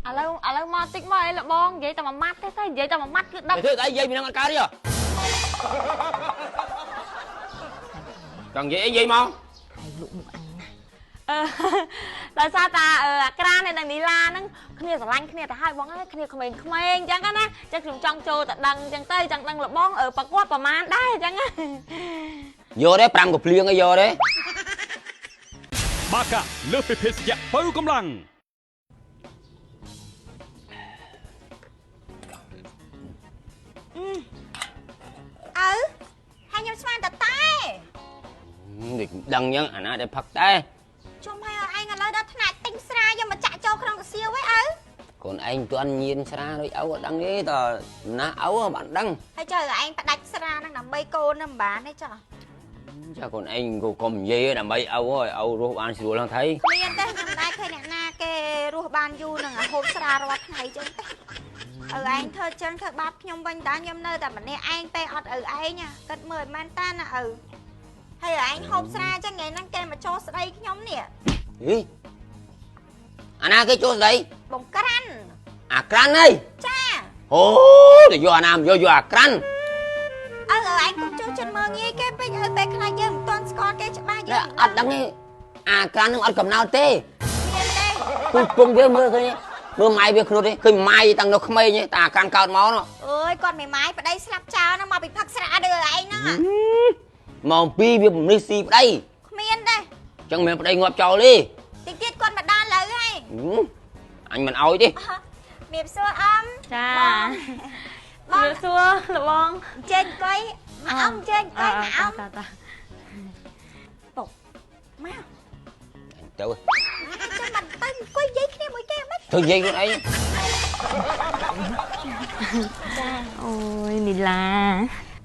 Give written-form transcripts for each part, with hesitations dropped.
ឥឡូវមកតិចមកអីលបងនិយាយតែមួយម៉ាត់ទេទៅនិយាយតែមួយម៉ាត់គឺដឹង ទៅធ្វើស្អីនិយាយពីនឹងអត់កើតទេចង់និយាយអីនិយាយមក ហើយលក់មុខអញណាអឺដោយសារតាអាក្រាននៅនីឡាហ្នឹងគ្នាស្រឡាញ់គ្នាទៅហើយបងអើយគ្នាក្មេងៗអញ្ចឹងណាចឹងខ្ញុំចង់ចូលតែដឹងអញ្ចឹងទៅចង់ដឹងលបងប្រកួតប្រមាណដែរអញ្ចឹងណា យកទេ5កភ្លៀងអីយកទេ បាកាលើសពីភេសជ្ជៈបើកម្លាំង ឪហើយខ្ញុំស្មានតតែ ដូចដឹងអញ្ចឹងអាណាដែលផឹកតែ ជុំហើយឯងឥឡូវដល់ថ្នាក់ទិញស្រាយកមកចាក់ចូលក្នុងកាសៀវឯងឪ កូនឯងមិនទាន់ញៀនស្រាដូចឪអត់ដឹងទេតណាស់ឪបានដឹង ហើយចុះឯងផ្ដាច់ស្រាហ្នឹងដើម្បីកូនហ្នឹងមិនបានទេចុះ ចាកូនឯងក៏កុំនិយាយដើម្បីឪឲ្យឪរស់បានស្រួលហ្នឹងថៃ គ្មានទេខ្ញុំដែរឃើញអ្នកណាគេរស់បានយូរនឹងអាហូបស្រារាល់ថ្ងៃចឹងទេឪឯងធ្វើចឹងធ្វើបាបខ្ញុំវិញតើខ្ញុំនៅតែម្នាក់ឯងពេលអត់ឪឯងគិតមើលឲ្យមែនតាណាឪហើយឯងហូបស្រាចឹងថ្ងៃហ្នឹងគេមកចូលស្ដីខ្ញុំនេះ ហីអាណាគេចូលស្ដី បងក្រាន់ អាក្រាន់ហី ចា អូទៅយកអាណាមកយកយកអាក្រាន់ ឪឪឯងកុំចូលចិត្តមើងងាយគេពេកឪពេលខ្លះយើងមិនទាន់ស្គាល់គេច្បាស់យើង អត់ដឹងទេអាក្រាន់នឹងអត់កំណោតទេ មានទេ ពូពងវាមើលឃើញមើលម៉ាយវាគ្រុតទេឃើញម៉ាយតាំងនៅក្មេងទេតាអាក្រាន់កើតមកនោះ អើយគាត់មេម៉ាយប្តីស្លាប់ចោលហ្នឹងមកពីផឹកស្រាដូចឯងហ្នឹង ម៉ោង2វាបំនេះស៊ីប្តី គ្មានទេ អញ្ចឹងមិនប្តីងាប់ចោលទេ តិចទៀតគាត់មកដល់លើហើយ អញមិនអោយទេ មៀបសួរអំ ចា បង ជម្រាបសួរលបង ចេញអង្គុយមកអំចេញអង្គុយមកអំ តាតា មក អញទៅ ចាំមិនទៅអង្គុយនិយាយគ្នាមួយគេមិន ធ្វើនិយាយខ្លួនឯង អូយនីឡា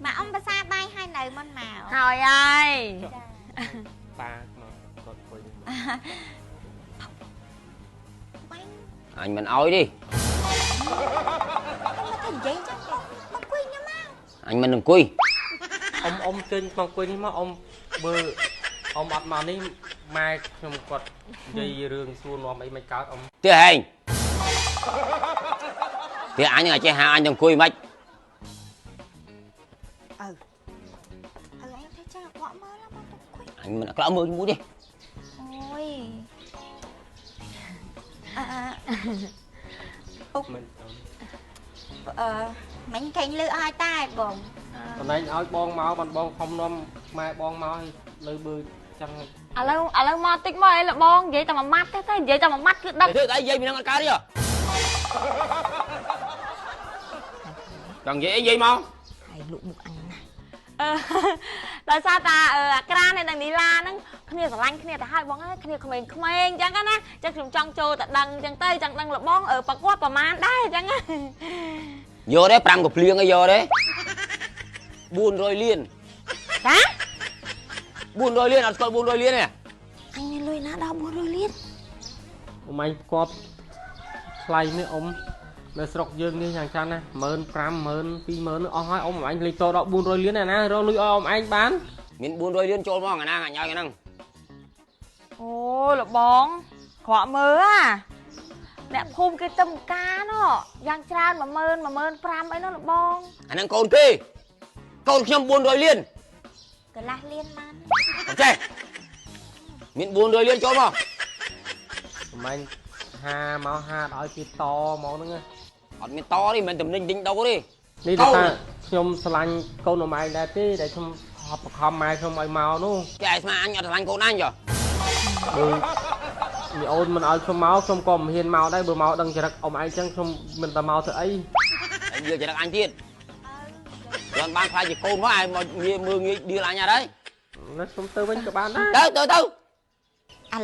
មកអំភាសាបាយហើយនៅមុនមក ហើយហើយ ប៉ាមកគាត់អង្គុយ បាញ់ អញមិនអោយទេ មកទៅនិយាយចឹងបងមកអង្គុយខ្ញុំមក អញមិនអង្គុយ អ៊ំអ៊ំចេញមកអង្គុយនេះមកអ៊ំបើអ៊ំអត់មកនេះម៉ែខ្ញុំគាត់និយាយរឿងសួរនាំអីមិនកើតអ៊ំ ទេហែងទេអញនឹងចេះហាអញទៅអង្គុយមិន ឪឪឯងធ្វើចឹងអាក្រក់មើលមកទៅអង្គុយ អញមិនអាក្រក់មើលជាមួយទេ អូយអឺ មិន អឺមិញកេងលឺឲ្យតែបង តំណែងឲ្យបងមកបានបងខំនាំម៉ែបងមកឲ្យលើបើចឹង ឥឡូវមកតិចមកអីលបងនិយាយតែមួយម៉ាត់ទេទៅនិយាយតែមួយម៉ាត់គឺដឹង ធ្វើស្អីនិយាយពីនឹងអត់កើតទេចង់និយាយអីនិយាយមក ហើយលក់មុខអញណាអឺដោយសារតាអាក្រាននៅនីឡាហ្នឹងគ្នាស្រឡាញ់គ្នាទៅហើយបងអើយគ្នាក្មេងៗអញ្ចឹងណាចឹងខ្ញុំចង់ចូលតែដឹងអញ្ចឹងទៅចង់ដឹងលបងប្រកួតប្រមាណដែរអញ្ចឹងណា យកទេ5កភ្លៀងអីយកទេ400លាន ចា 400លានអត់ស្គាល់400លានទេ អញមានលុយណាដល់400លាន អ៊ំឯងគាត់ថ្លៃនេះអ៊ំនៅស្រុកយើងនេះយ៉ាងច្រើនណាស់15000 20000អស់ហើយអ៊ំឯងលេខតដល់400លានណារកលុយឲ្យអ៊ំឯងបាន មាន400លានចូលមកអាណាអញឲ្យអាហ្នឹង អូលបងក្រក់មើលអាអ្នកភូមិគេទឹមការណោះយ៉ាងច្រើន10000 15000អីនោះលបង អាហ្នឹងកូនគេកូនខ្ញុំ400លានក ន្លះលានបាន អត់ចេះមាន400លានចូលមក អ៊ំឯងហាមកហាឲ្យគេតមកហ្នឹងណា អត់មានតទេមិនតំណិញទិញដូរទេ នេះថាខ្ញុំស្រឡាញ់កូនអ៊ំឯងដែរទេដែលខ្ញុំហប់បខំម៉ែខ្ញុំឲ្យមកនោះ គេឲ្យស្មាអញអត់ស្រឡាញ់កូនអញចុះ បើមីអូនមិនឲ្យខ្ញុំមកខ្ញុំក៏មិនហ៊ានមកដែរបើមកដឹងចរិតអ៊ំឯងចឹងខ្ញុំមិនតែមកធ្វើអី ហើយយកចរិតអញទៀតគាត់បានខ្លាចជាកូនមកឲ្យមកងាយមើលងាយឌៀលអញអត់ហើយ ណាខ្ញុំទៅវិញក៏បានដែរ ទៅទៅទៅ ឥ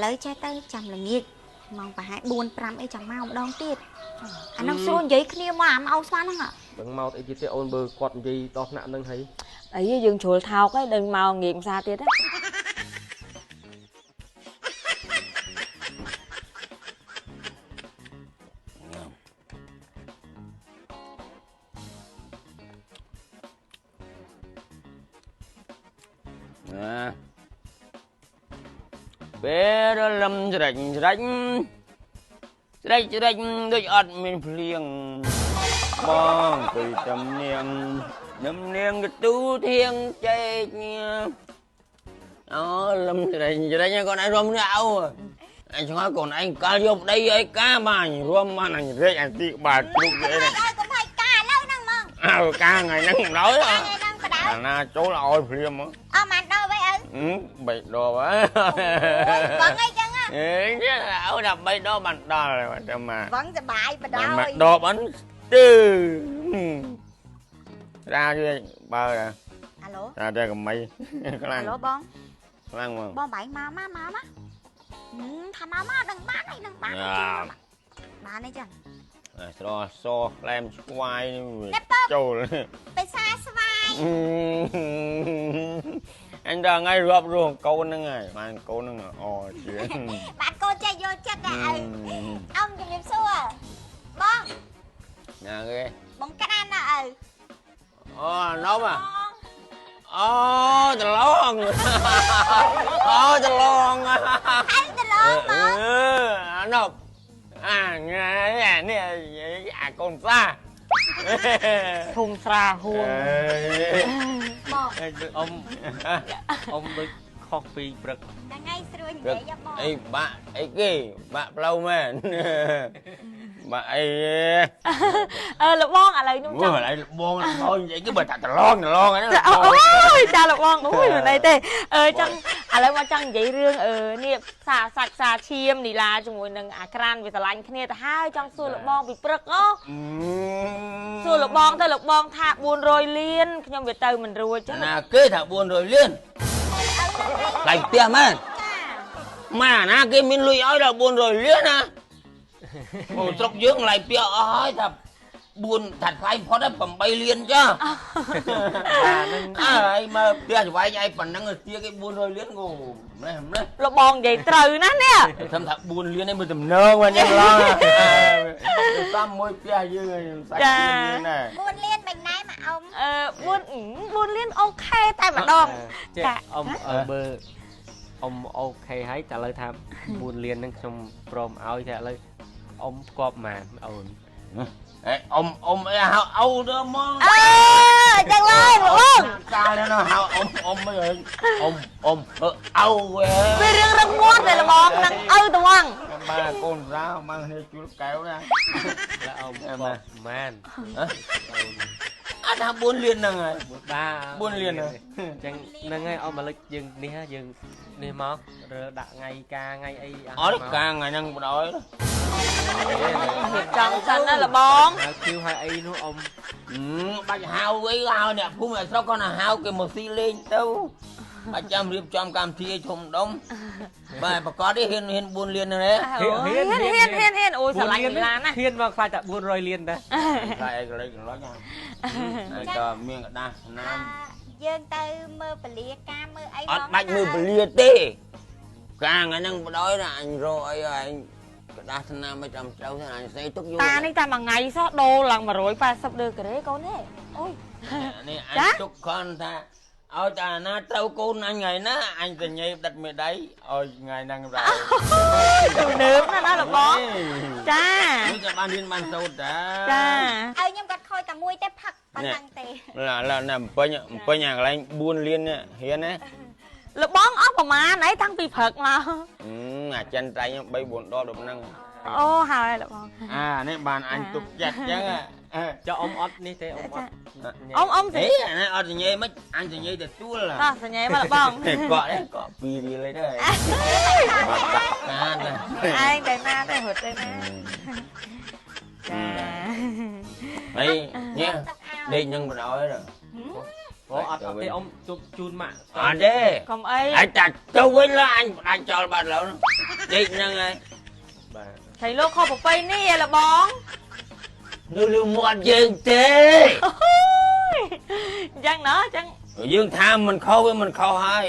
ឡូវចេះទៅចាំល្ងាចម៉ោងប្រហែល4 5អីចាំមកម្ដងទៀតអាហ្នឹងស្រួលនិយាយគ្នាមកអាមកស្មានហ្នឹង ដឹងមកអីទៀតទេអូនបើគាត់និយាយដល់ថ្នាក់ហ្នឹងហើយ អីយើងជ្រុលថោកហើយដឹងមកងាកផ្សារទៀតណា ណាពេលរលឹមច្រាច់ច្រាច់ ច្រេចច្រេចដូចអត់មានភ្លៀងបងគឺតំនាងតំនាងកទូធៀងចេកអូលំច្រេចច្រេចកូនឯងរួមនេះអោអញឆ្ងល់កូនឯងកាលយកប្តីអីកាបានរួមបានអញរែកអញទីក្បាលជ្រុកអី ឲ្យកុំឲ្យការឥឡូវហ្នឹងហ្មង អើកាថ្ងៃហ្នឹងមិនដល់ ថ្ងៃហ្នឹងបដៅ ណាចូលឲ្យភ្លាមហ្មង អស់មិនដល់វិញឪ បីដប វឹងអីចឹង អេអូដល់បីដបបានដល់តែមក វឹងសបាយបដ មកដបអន់ស្ទើរាយបើ អាឡូ រាតែកំៃខ្លាំង អាឡូបង ខ្លាំងហ្មង បងបែងមកមកមកថាមកមកដឹងបានហើយដឹងបានបានអីចឹង ស្រសក្លែមស្វាយចូល ពេសាស្វាយ អញដល់ថ្ងៃរាប់រស់កូនហ្នឹងហើយបានកូនហ្នឹងអជា បានកូនចេះយល់ចិត្តដែរឪអ៊ំជំរាបសួរបង ណាគេ បងក្តានណាឪ អូណប់អូដឡងអូដឡង ឯងដឡងមក អណប់អានេះអាកូនសា ធុងស្រាហួង បង អ៊ំអ៊ំដូចខុសពីព្រឹក ថ្ងៃស្រួលនិយាយបង អីបាក់អីគេបាក់ផ្លូវមែនបាក់អី អឺលបងឥឡូវខ្ញុំចង់ ឥឡូវលបងលបងនិយាយគេបើថាដឡងដឡងហ្នឹង អូយចាលបងអូយមិនអីទេអឺចង់ឥឡូវមកចង់និយាយរឿងអឺនេះផ្សារសាច់ផ្សារឈាមនីឡាជាមួយនឹងអាក្រានវាស្រឡាញ់គ្នាទៅហើយចង់សួរលបងពីព្រឹកអូសួរលបងទៅលបងថា400លានខ្ញុំវាទៅមិនរួចចឹង ណាគេថា400លានថ្លៃផ្ទះមែនម៉ាណាគេមានលុយឲ្យដល់400លានណាអូស្រុកយើងថ្លៃផ្ទះអស់ហើយថា4ថាថ្លៃផុត8លានចាអើហើយមើលផ្ទះច្វែងឯងប៉ុណ្ណឹងស្ទាគេ400លានគូម្លេះម្លេះ លបងនិយាយត្រូវណាស់នេះ ធ្វើថា4លានឯងមើលតំណងមកញ៉ាំឡងតាមមួយផ្ទះយើងឯងសាច់យើងណែ 4លានមិនណែមកអ៊ំ អឺ4លានអូខេតែម្ដង ចេះអ៊ំបើអ៊ំអូខេហើយតែឥឡូវថា4លានហ្នឹងខ្ញុំព្រមឲ្យតែឥឡូវអ៊ំផ្គប់ម៉ានអូន អេអ៊ំអ៊ំអីហៅអូទៅហ្មង អើចឹងឡើយបង កាលនោះហៅអ៊ំអ៊ំអីអ៊ំអ៊ំអៅ វារឿងរឹងមាត់តែលបងនឹងឪត្មង បាទកូនសាមកគ្នាជួលកែវណា แล้วអ៊ំផ្គប់ម៉ាន អត់ថា4លានហ្នឹងហើយ បាទ 4លាន អញ្ចឹងហ្នឹងហើយអ៊ំឥឡូវយើងនេះយើងនេះមករើដាក់ថ្ងៃការថ្ងៃអី អត់ការថ្ងៃហ្នឹងបដ ாய் រៀបចំសិនណាលបង ហៅគីវហៅអីនោះអ៊ំ បាច់ហៅអីហៅអ្នកភូមិអ្នកស្រុកគាត់ណាហៅគេមកស៊ីលេងទៅបាច់ចាំរៀបចំកម្មវិធីធំដុំបាទប្រកាសនេះហ៊ានហ៊ាន4លានហ្នឹងទេ ហ៊ានហ៊ានហ៊ានហ៊ានអូយស្រឡាញ់នីឡាណា ហ៊ានមកខ្លាចតែ400លានដែរ ខ្លាចអីកលេចកន្លុចហើយក៏មានกระดาษណាម យើងទៅមើលពលាការមើលអី អត់បាច់មើលពលាទេកាថ្ងៃហ្នឹងបដ ாய் ណាអញរកអីឯងกระดาษស្នាមឲ្យចាំត្រូវអញសេទុកយូរ តានេះតែមួយថ្ងៃសោះដូរឡើង180ដឺក្រេកូនទេអូយ នេះអញទុកខនថាឲ្យតាណាត្រូវកូនអញថ្ងៃណាអញសញ្ញេផ្ដិតមេដៃឲ្យថ្ងៃហ្នឹងដែរ ទៅនើបណាស់ណាលបងចា នេះក៏បានរៀនបានសូត្រដែរ ចា ឲ្យខ្ញុំគាត់ខូចតែមួយទេផឹកប៉ុណ្ណឹងទេ ឡាឡាណាពេញពេញអាកន្លែង4លាននេះហ៊ានណា លបងអស់ប្រមាណអីតាំងពីព្រឹកមក អាចិនត្រៃ3 4ដបដល់ហ្នឹង អូហើយលបង អានេះបានអញទុកចិត្តចឹង ចុះអ៊ំអត់នេះទេអ៊ំអត់ អ៊ំអ៊ំ អេអានេះអត់សញ្ញេមិនអញសញ្ញេតែទួល តោះសញ្ញេមកលបង កក់នេះកក់2រៀលទេបាត់ដាក់កាន ឯងតែណាទេរត់ទៅណាចា ហើយញ៉ាដេកនឹងបណ្ដោយទៅ អូអត់អត់ទេអ៊ំជប់ជូនម៉ាក់ អត់ទេ កុំអី អញតាទៅវិញឡើយអញផ្ដាច់ចោលបាត់ឡើយដេកហ្នឹងហើយ បាទ ថៃលោកខុសប្រពៃនេះឯលបង នៅលើមាត់យើងទេ អញ្ចឹងណោះអញ្ចឹង យើងថាមិនខុសវាមិនខុសហើយ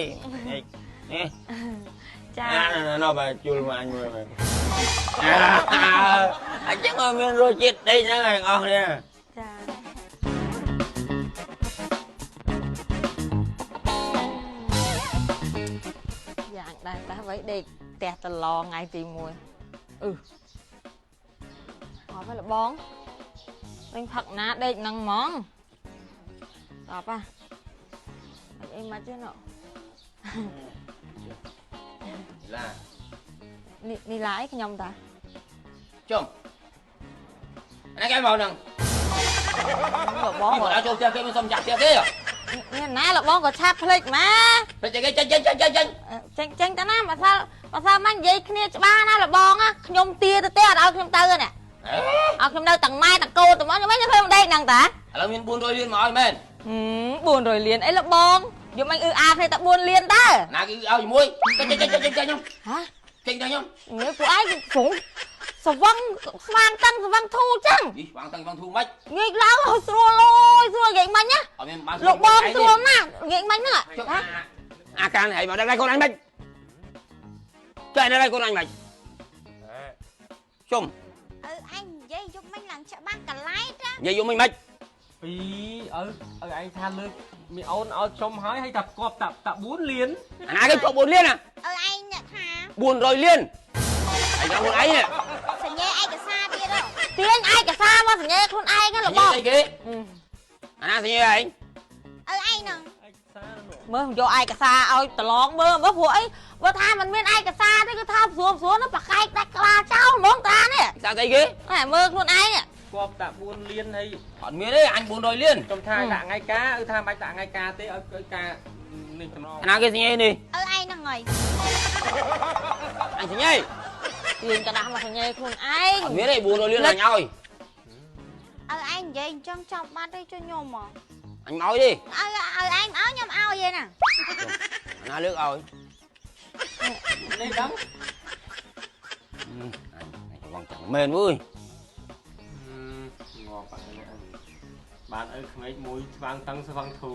នេះ ចា អាណោះបាទជួលមកអញមួយមើលអញ្ចឹងឲ្យមានរសជាតិដេកហ្នឹងឯងអស់គ្នា ចាយ៉ាងដែរតើអ្វីដេកផ្ទះតឡងថ្ងៃទី1អឺ ហើយលបងវិញផឹកណាដេកហ្នឹងហ្មងតបហ่ะអីមកទៀតណ ឡា នេះនេះឡាយខ្ញុំតា ជុំអានេះគេមកហ្នឹង លបង មកដល់ចូលផ្ទះគេមិនសុំចាក់ផ្ទះគេ នេះណាលបងក៏ឆាប់ភ្លេចមក ទៅគេចេញចេញចេញចេញចេញ ចេញចេញទៅណាបើសិនបើសិនមកនិយាយគ្នាច្បាស់ណាលបងខ្ញុំទាទៅទេអត់ឲ្យខ្ញុំទៅណាឲ្យខ្ញុំនៅទាំងម៉ែទាំងកូនទាំងមកខ្ញុំវិញខ្ញុំដេកហ្នឹងតា ឥឡូវមាន400លានមកឲ្យមែន 400លានអីលបងយកមិញអឺអាគ្នាតែ4លានតើ ណាគេឲ្យជាមួយចេញចេញចេញចេញចេញខ្ញុំ ហ៎ ចេញទៅខ្ញុំ នេះពួកឯងស្រុងស្វឹងស្វាងតឹងស្វឹងធូចឹង នេះវាងតឹងវាងធូមិន ងាយឡើងស្រួលអូយស្រួលនិយាយមិញណា អត់មានបាន លោកបងស្រួលណាស់និយាយមិញហ្នឹងហ៎ អាការនេះឲ្យមកដឹងដៃកូនអញមិនចែកដៃកូនអញមិនជុំ ឪឯងនិយាយយប់មិញឡើងច្បាស់កន្លែងតា និយាយយំមិនមិន ពីឪឪឯងថាលើកមីអូនឲ្យខ្ញុំហើយហើយតែផ្គប់តាតា4លាន អាណាគេជាប់4លានណា ឪឯងអ្នកថា 400លានឯងខ្លួនឯង សញ្ញាឯកសារទៀតហ៎ ទាញឯកសារមកសញ្ញាខ្លួនឯងណាលោកបង ស្អីគេអាណាសញ្ញាឯង ឪឯងហ្នឹង ឯកសារនោះ មើលយកឯកសារឲ្យប្រឡងមើលមើលព្រោះអីបើថាมันមានឯកសារទេគឺថាស្រួលស្រួលនោះប្រកែកដាច់ក្បាលចោលហ្មងតានេះ សារស្អីគេ ណែមើលខ្លួនឯង ផ្គប់តា4លានហើយ អត់មានទេអញ400លាន ខ្ញុំថាឲ្យដាក់ថ្ងៃការឪថាមិនបាច់ដាក់ថ្ងៃការទេឲ្យឲ្យការនេះចំណង អាណាគេសញ្ញានេះ ឪឯងហ្នឹងហើយ អញសញ្ញា ទាញกระดาษមកសញ្ញាខ្លួនឯង អត់មានទេ400លានអញឲ្យ ឪឯងនិយាយអញ្ចឹងចប់បាត់ទេជួយខ្ញុំហ៎ អញមកឲ្យទេ ឪឪឯងឲ្យខ្ញុំឲ្យឯណា អាណាលើកឲ្យ នេះដឹង អញច្រងចាំមែនវើយ ងាប់បាត់ហើយបានឪក្មេកមួយស្វាងតឹងស្វាងធូ